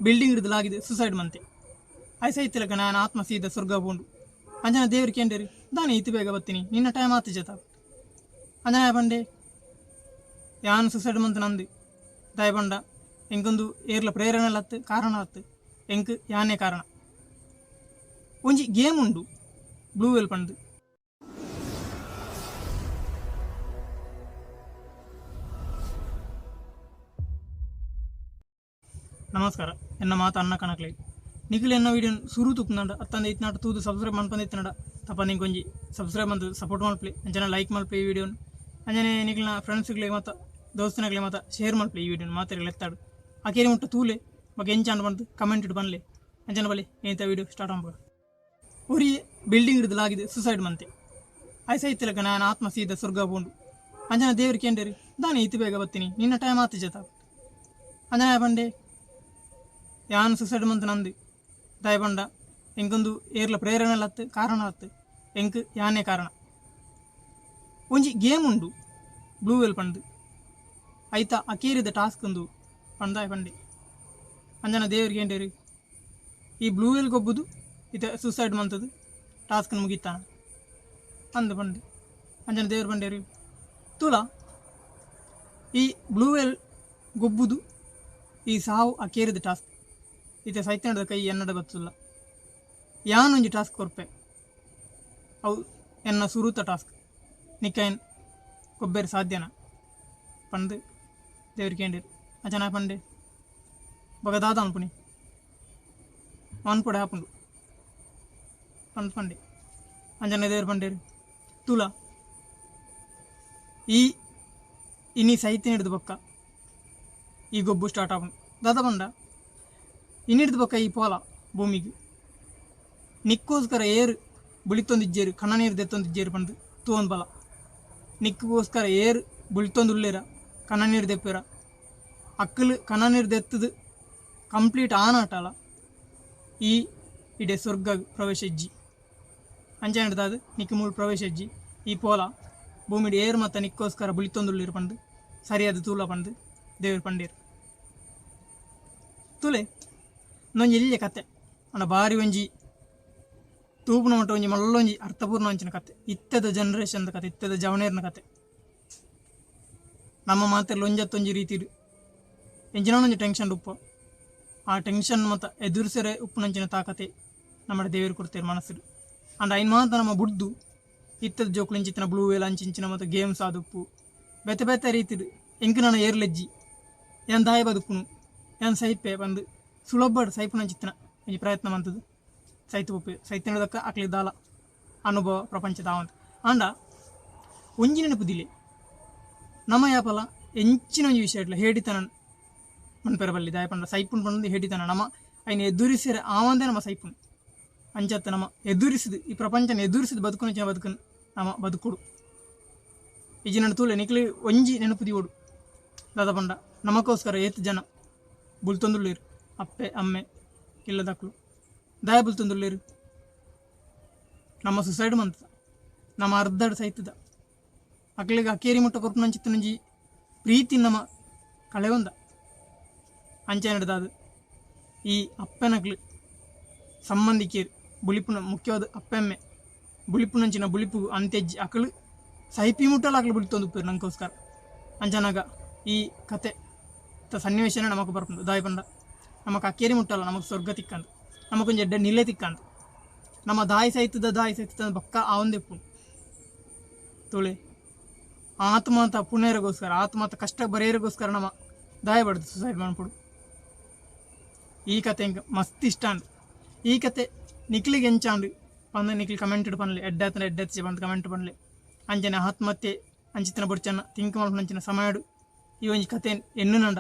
Building ಹಿಡಿದು ಲಾಗಿದೆ suicide ಮಂತೆ. ಐಸೈತಿಲಕ ನಾನು ಆತ್ಮ ಸೀದಾ ಸ್ವರ್ಗ ಪೋಂಡು. ಅಂಜನ ದೇವ್ರು ಕೇಂಡೇರಿ ದಾನೆ ಇತ್ತು ಬೇಗ ಬತ್ತೀನಿ ನಿನ್ನ ಟೈಮ್ ಆತು ಜತ. ಅಂಜನ ಪಂಡೆ ಯಾನ್ ಸುಸೈಡ್ ಮಂತ್ ನಂದು ದಾಯ ಪಂಡ ಎಂಕೊಂದು ಏರ್ಲ ಪ್ರೇರಣೆ ಲತ್ತು ಕಾರಣ ಲತ್ತು ಎಂಕ್ ಯಾನೇ ಕಾರಣ. ಒಂಜಿ ಗೇಮ್ ಉಂಡು ಬ್ಲೂ ವೇಲ್ ಪಂಡು. ನಮಸ್ಕಾರ, ಎನ್ನ ಮಾತು ಅನ್ನ ಕಣಕ್ಲೆ. ನಿಖಿಲ್ ಎನ್ನ ವೀಡಿಯೋ ಸುರು ತುಕ್ನಂಡ ಅತ್ತಂದ ಇತ್ನಾಟ ತೂದು ಸಬ್ಸ್ಕ್ರೈಬ್ ಮನ್ಪಂದ ಇತ್ತನಡ ತಪ್ಪ ನಿಂಕೊಂಜಿ ಸಬ್ಸ್ಕ್ರೈಬ್ ಮಂತು ಸಪೋರ್ಟ್ ಮಲ್ಪಲೆ, ಅಂಚನೆ ಲೈಕ್ ಮಲ್ಪಲೆ ಈ ವಿಡಿಯೋನ್, ಅಂಚನೆ ನಿಖಿಲ್ನ ಫ್ರೆಂಡ್ಸ್ಗಳಿಗೆ ಮತ್ತು ದೋಸ್ತನಗಳಿಗೆ ಮತ್ತು ಶೇರ್ ಮಲ್ಪಲೆ ಈ ವಿಡಿಯೋನ್ ಮಾತೆರ್ಗ್ಲ ಎತ್ತಾಡು ಅಕೇರಿ ಮುಟ್ಟ ತೂಲೆ ಬೊಕ ಎಂಚಾಂಡ್ ಪಂದ್ ಕಮೆಂಟ್ ಇಡು ಬನ್ಲೆ. ಅಂಚನೆ ಬಲೆ ಏತ ವಿಡಿಯೋ ಸ್ಟಾರ್ಟ್ ಮನ್ಪುಗ. ಒರಿ ಬಿಲ್ಡಿಂಗ್ ಹಿಡಿದು ಸುಸೈಡ್ ಮಂತೆ. ಐಸೈತಿಲಕ ನಾನು ಆತ್ಮ ಸೀದಾ ಸ್ವರ್ಗ ಪೋಂಡು. ಅಂಜನ ದೇವ್ರು ಕೇಂಡೇರಿ ದಾನೆ ಇತ್ತು ಬೇಗ ಬತ್ತೀನಿ ನಿನ್ನ ಟೈಮ್ ಆತು ಜತ. ಅಂಜನ ಪಂಡೆ ಯಾನ್ ಸುಸೈಡ್ ಮಂತ್ ನಂದು ದಾಯ ಪಂಡ ಎಂಕೊಂದು ಏರ್ಲ ಪ್ರೇರಣೆ ಲತ್ತು ಕಾರಣ ಲತ್ತು ಎಂಕ್ ಯಾನೇ ಕಾರಣ. ಒಂಜಿ ಗೇಮ್ ಉಂಡು ಬ್ಲೂ ವೇಲ್ ಪಂಡು. ಐತ ಅಕೇರಿದ ಟಾಸ್ಕ್ ಉಂದು ಪಂದಾಯ ಪಂಡೆ. ಅಂಜನ ದೇವ್ರಿಗೆ ಕೇಂಡೇರಿ ಈ ಬ್ಲೂ ವೇಲ್ ಗೊಬ್ಬುದು ಇತ ಸುಸೈಡ್ ಮಂತದ್ದು ಟಾಸ್ಕ್ ಮುಗಿತಾನ ಅಂದು ಪಂಡೆ. ಅಂಜನ ದೇವ್ರು ಪಂಡೇರಿ ತುಲಾ ಈ ಬ್ಲೂ ವೇಲ್ ಗೊಬ್ಬುದು ಈ ಸಾವು ಅಕೇರಿದ ಟಾಸ್ಕ್ ಇತ್ತೆ ಸೈತನದ ಕೈ ಎನ್ನಡ ಬತ್ತುಲ್ಲ. ಯಾನೊಂಜಿ ಟಾಸ್ಕ್ ಕೊರ್ಪೆ ಅವು ಎನ್ನ ಸುರುತ ಟಾಸ್ಕ್ ನಿಕ್ಕೈನ್ ಕೊಬ್ಬೇರು ಸಾಧ್ಯನ ಪಂದು ದೇವ್ರು ಕೇಂಡೇರು. ಅಂಚನ ಪಂಡೆ ಬೊಕ ದಾದ ಅನ್ಪುನಿ ಮನ್ಪುಡೆ ಆಪುಂಡು ಪಂದ್ ಪಂಡೆ. ಅಂಚನೆ ದೇವ್ರು ಪಂಡೇರು ತುಲಾ ಈ ಇನಿ ಸೈತಿನ ಹಿಡ್ದು ಬೊಕ್ಕ ಈ ಗೊಬ್ಬು ಸ್ಟಾರ್ಟ್ ಆಪುಂಡು. ದಾದ ಪಂಡ ಇನ್ನಿಡ್ದು ಬೊಕ್ಕ ಈ ಪೋಲ ಭೂಮಿಗೆ ನಿಕ್ಕೋಸ್ಕರ ಏರು ಬುಳಿತೊಂದಿಜ್ಜೇರು ಕಣ್ಣನೀರು ದೆತ್ತೊಂದಿಜ್ಜೇರು ಪಂದು ತೂವೊಂದು ಬಲ. ನಿಕ್ಕೋಸ್ಕರ ಏರು ಬುಳಿತೊಂದುಲ್ಲೇರ ಕಣ್ಣನೀರು ದೆಪ್ಪೇರ ಅಕ್ಕಲು ಕಣ್ಣನೀರು ದೆತ್ತದು ಕಂಪ್ಲೀಟ್ ಆನಾಟಲ ಈ ಇಡೆ ಸ್ವರ್ಗ ಪ್ರವೇಶ ಇಜ್ಜಿ. ಅಂಚ ಹಿಡ್ದಾದು ನಿಕ್ಕು ಮೂಲು ಪ್ರವೇಶ ಇಜ್ಜಿ. ಈ ಪೋಲ ಭೂಮಿಡ್ ಏರು ಮತ್ತ ನಿಕ್ಕೋಸ್ಕರ ಬುಳಿತೊಂದುಲ್ಲೇರು ಪಂದು ಸರಿಯಾದ ತೂಲ ಪಂದು ದೇವರು ಪಂಡೇರು. ತೂಲೆ ಒಂಜಿ ಎಲ್ಯ ಕತೆ ಅಂಡ ಬಾರಿ ಒಂಜಿ ತೂಪುನ ಮಟ್ಟ ಒಂಜಿ ಮಲ್ಲೊಂಜಿ ಅರ್ಥಪೂರ್ಣ ಒಂಚಿನ ಕತೆ. ಇತ್ತದ ಜನರೇಷನ್ದ ಕತೆ, ಇತ್ತದ ಜವನೇರ್ನ ಕತೆ. ನಮ್ಮ ಮಾತೆರ್ಲ ಒಂಜತ್ತೊಂಜಿ ರೀತಿಡ್ ಎಂಚಿನ ಒಂಜಿ ಟೆನ್ಷನ್ ಉಪ್ಪ ಆ ಟೆನ್ಷನ್ ಮತ್ತ ಎದುರಿಸರೆ ಉಪ್ಪುನಂಚಿನ ತಾಕತೆ ನಮ್ಮ ದೇವರು ಕೊಡ್ತೇವೆ ಮನಸ್ಸು. ಅಂಡ್ ಐನ್ ಮಾತ ನಮ್ಮ ಬುಡ್ದು ಇತ್ತದ ಜೋಕುಲು ಇಂಚಿತ್ತಿನ ಬ್ಲೂ ವೇಲ್ ಅಂಚಿಂಚಿನ ಮತ್ತು ಗೇಮ್ಸ್ ಆದುಪ್ಪು ಬೇತೆ ಬೇತೆ ರೀತಿಡ್ ಎಂಕ್ ನನ ಏರ್ಲೆಜ್ಜಿ ಏನ್ ದಾಯ ಬದುಕುನು ಏನ್ ಸೈಪೆ ಬಂದು ಸುಲಭ ಸೈಪುನಂಚಿತ್ತಿನ ಒಂಜಿ ಪ್ರಯತ್ನ ಮಂತದ್ದು ಸೈತು ಪೋಪೆ ಸೈತಿನದಕ್ಕ ಅಕ್ಲಿ ದಾಲ ಅನುಭವ ಪ್ರಪಂಚದ ಆವಂತ. ಆಂಡ ಒಂಜಿ ನೆನಪುದಿಲೆ ನಮ್ಮ ಯಾಪಲ ಎಂಚಿನ ಒಂಜಿ ವಿಷಯ ಇಟ್ಲ ಹೇಡಿತನ ಮನ್ಪೆರ ಬಲ್ಲಿ ದಾಯ ಪಂಡ ಸೈಪುನ್ ಪಂಡ ಹೇಡಿತನ ನಮ್ಮ ಐನ ಎದುರಿಸಿರ ಆವಂದೇ ನಮ್ಮ ಸೈಪುನ್ ಅಂಚತ್ತ ನಮ್ಮ ಎದುರಿಸಿದ ಈ ಪ್ರಪಂಚನ ಎದುರಿಸಿದ ಬದುಕುನ ಬದುಕನ್ ನಮ್ಮ ಬದುಕುಡು. ಈ ನನ್ನ ತೂಲೆ ನಿಕ್ಲಿ ಒಂಜಿ ನೆನಪು ದಿವೋಡು ದಾದ ಪಂಡ ನಮಕೋಸ್ಕರ ಏತ್ ಜನ ಬುಲ್ತೊಂದುಳ್ಳೇರು ಅಪ್ಪೆ ಅಮ್ಮೆ ಇಲ್ಲದಕ್ಲು ದಾಯ ಬುಲ್ತೊಂದುಳ್ಳೇರು ನಮ್ಮ ಸುಸೈಡ್ ಮಂತದ ನಮ್ಮ ಅರ್ಧಡ್ ಸೈತದ ಅಕ್ಲಿಗೆ ಅಕೇರಿ ಮುಟ್ಟ ಕೊರ್ಪುನಂಚಿತ್ತನಂಜಿ ಪ್ರೀತಿ ನಮ್ಮ ಕಳೆವಂದ ಅಂಚೆ ನಡೆದಾದು ಈ ಅಪ್ಪನಕ್ಲು ಸಂಬಂಧಿಕರು ಬುಲಿಪುನ ಮುಖ್ಯವಾದ ಅಪ್ಪೆಮ್ಮೆ ಬುಲಿಪುನಂಚಿನ ಬುಲಿಪು ಅಂತೆಜ್ಜಿ ಅಕಲು ಸೈಪಿ ಮುಟ್ಟಲ ಅಕ್ಲು ಬುಲಿತೊಂದು ಉಪ್ಪೇರು ನಂಕೋಸ್ಕರ. ಅಂಚನಾಗ ಈ ಕತೆ ಸನ್ನಿವೇಶನ ನಮಕ್ ಬರ್ಪುಂಡು. ದಾಯ ಪಂಡ ನಮಕ್ ಅಕ್ಕೇರಿ ಮುಟ್ಟಲ್ಲ ನಮಕ್ ಸ್ವರ್ಗ ತಿಕ್ಕಂದು ನಮಕೊಂಜಿ ಎಡ್ಡೆ ನಿಲೆ ತಿಕ್ಕಂದು ನಮ್ಮ ದಾಯಿ ಸೈತದ ದಾಯಿ ಸೈತದ ಬಕ್ಕ ಆವಂದೆಪ್ಪುಂಡು. ತುಳಿ ಆತ್ಮತ ಪುಣ್ಯರಿಗೋಸ್ಕರ ಆತ್ಮತ ಕಷ್ಟ ಬರೆಯರಿಗೋಸ್ಕರ ನಮ್ಮ ದಾಯ ಬಡ್ದು ಸುಸೈಡ್ ಮನ್ಪುಡು. ಈ ಕತೆ ಎಂಕ್ ಮಸ್ತ್ ಇಷ್ಟ ಅಂಡ್. ಈ ಕತೆ ನಿಕ್ಲಿಗೆ ಎಂಚಾಂಡ್ ಪಂದ್ ನಿಕ್ಲಿ ಕಮೆಂಟ್ ಪನ್ಲೆ, ಎಡ್ಡಾತನ ಎಡ್ಡೆತ್ತಿ ಪಂದ್ ಕಮೆಂಟ್ ಪನ್ಲೆ. ಅಂಚನೆ ಆತ್ಮಹತ್ಯೆ ಅಂಚಿತನ ಬೊಡ್ಚನ್ನ ತಿಂಕ್ ಮಲ್ಪುನಂಚಿನ ಸಮಯಡು ಈ ಒಂಜಿ ಕತೆ ಎನ್ನುನಂಡ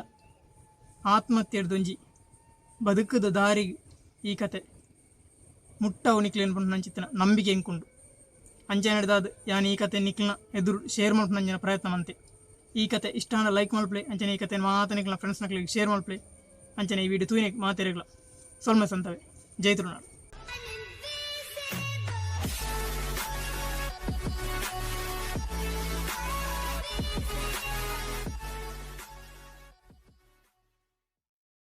ಆತ್ಮಹತ್ಯೆ ಒಂಜಿ ಬದುಕುದ ದಾರಿ ಈ ಕತೆ ಮುಟ್ಟವು ನಿಕ್ಲೇನ್ ಪನ್ಪುನಂಚಿತ್ತಿನ ನಂಬಿಕೆ ಎಂಕುಂಡು. ಅಂಚನೆ ಹಿಡ್ದಾದ್ ಯಾನ್ ಈ ಕತೆ ನಿಕ್ಲ್ನ ಎದುರು ಶೇರ್ ಮಲ್ಪುನಂಚಿನ ಪ್ರಯತ್ನ ಮಂತೆ. ಈ ಕತೆ ಇಷ್ಟ ಆಂಡ ಲೈಕ್ ಮಲ್ಪಲೆ, ಅಂಚನೆ ಈ ಕತೆ ಮಾತ ನಿಕ್ಲ್ನ ಫ್ರೆಂಡ್ಸ್ ನಕ್ಲೆಗ್ ಶೇರ್ ಮಲ್ಪಲೆ. ಅಂಚನೆ ಈ ವಿಡಿಯೋ ತೂಯಿನೆಕ್ ಮಾತೆರೆಗ್ಲ ಸೊಲ್ಮೆ ಸಂತವೆ. ಜೈ ತುಳುನಾಡು.